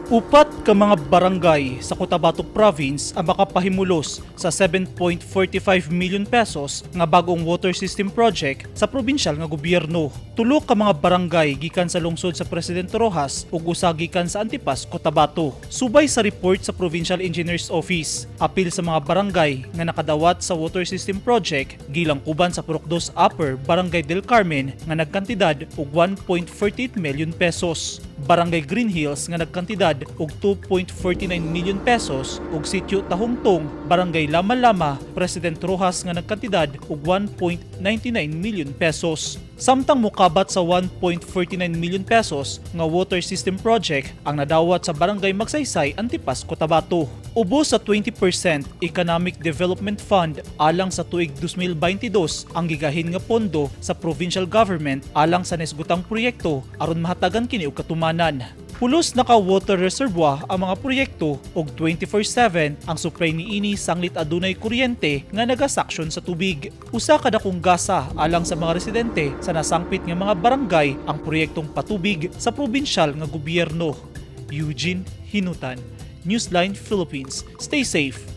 Upat ka mga barangay sa Cotabato Province ang makapahimulos sa 7.45 million pesos nga bagong water system project sa probinsyal nga gobyerno. Tulo ka mga barangay gikan sa lungsod sa Presidente Roxas ug usa gikan sa Antipas, Cotabato. Subay sa report sa Provincial Engineers Office, apil sa mga barangay nga nakadawat sa water system project gilangkuban sa Purok 2 Upper, Barangay del Carmen nga nagkantidad og 1.48 million pesos. Barangay Green Hills nga nagkantidad og 2.49 million pesos ug Sitio Tahongtong, Barangay Lama-Lama, President Roxas nga nagkantidad og 1.99 million pesos. Samtang mukabat sa 1.49 million pesos nga water system project ang nadawat sa Barangay Magsaysay, Antipas, Cotabato. Ubos sa 20% Economic Development Fund alang sa tuig 2022 ang gigahin nga pondo sa provincial government alang sa nahisgutang proyekto aron mahatagan kini og katumanan. Pulos naka water reservoir ang mga proyekto ug 24/7 ang supply niini sanglit adunay kuryente nga nagasaksyon sa tubig. Usa ka dakong gasa alang sa mga residente sa nasangpit nga mga barangay ang proyektong patubig sa probinsyal nga gobyerno. Eugene Hinutan, Newsline Philippines. Stay safe.